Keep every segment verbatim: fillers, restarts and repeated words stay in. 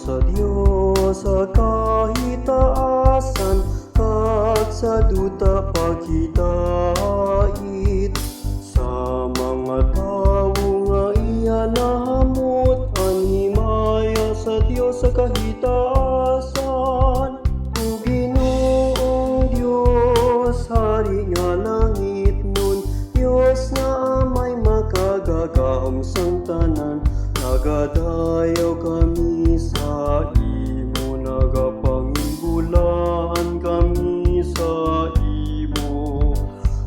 Sa Dios sa kahitaasan, kag sa duta paghidait. Sa mga tawo nga iya nahamut-an, himaya sa Dios sa kahitaasan. O Ginoong Dios, Hari nga langitnon, Dios nga Amay makagagahom sang tanan, nagadayaw kami sa imo, nagapangimbulaan kami sa imo,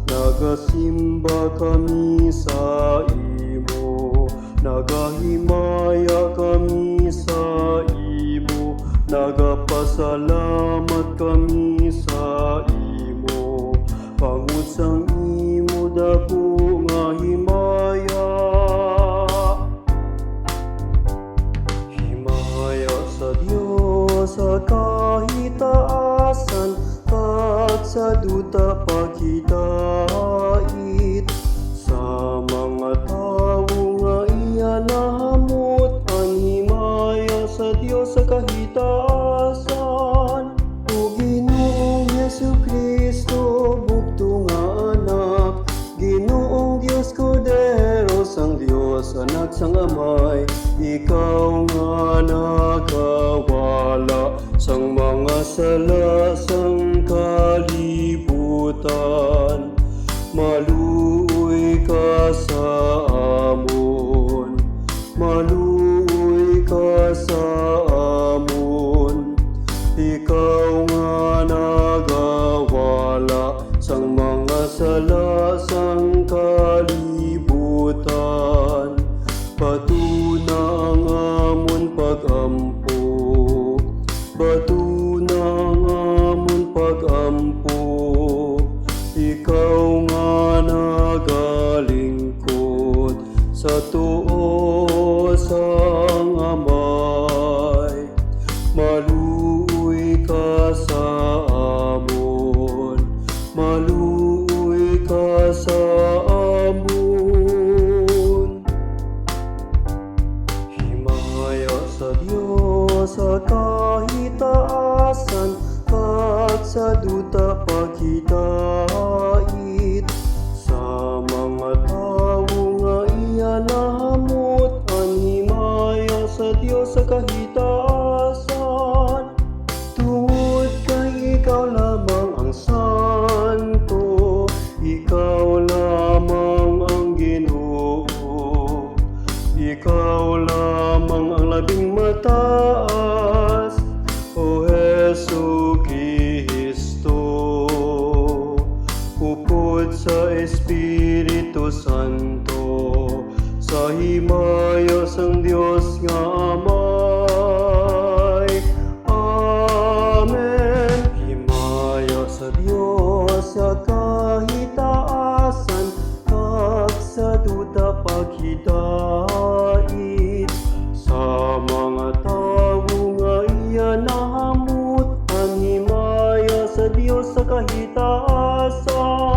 nagasimba kami sa imo, nagahimaya kami sa imo, nagapasalamat kami sa imo, bangod sang imo dako nga himaya. Himaya sa Dios sa kahitaasan, kag sa duta paghidait. Sa mga tawo nga iya nahamut-an, himaya sa Dios sa kahitaasan. O Ginoong Jesu-Cristo, bugtong nga Anak, Ginoong Dios, Kordero sang Dios, Anak sang Amay, ikaw nga nagawala sang mga sala sang kalibutan, maluoy ka sa amon, maluoy ka sa amon. Ikaw nga nagawala sang mga sala sang kalibutan, batuna ang amon pag-ampo, batuna ang amon pag-ampo. Ikaw nga nagalingkod sa tuo sang Amay, maluoy ka sa amon, maluoy ka sa amon. Himaya sa Dios sa kahitaasan, kag sa duta paghidait. Sa mga tawo nga iya nahamut-an, himaya sa Dios sa kahitaasan. Tungod kay ikaw lamang ang santo, ikaw lamang ang Ginoo, ikaw lamang ang labing mataas, O Jesu-Cristo, upod sa Espiritu Santo, sa himaya sang Dios nga Amay. Amen. Himaya sa Dios sa kahitaasan, kag sa duta paghidait. Sa mga tawo nga iya nahamut-an, himaya sa Dios sa kahitaasan.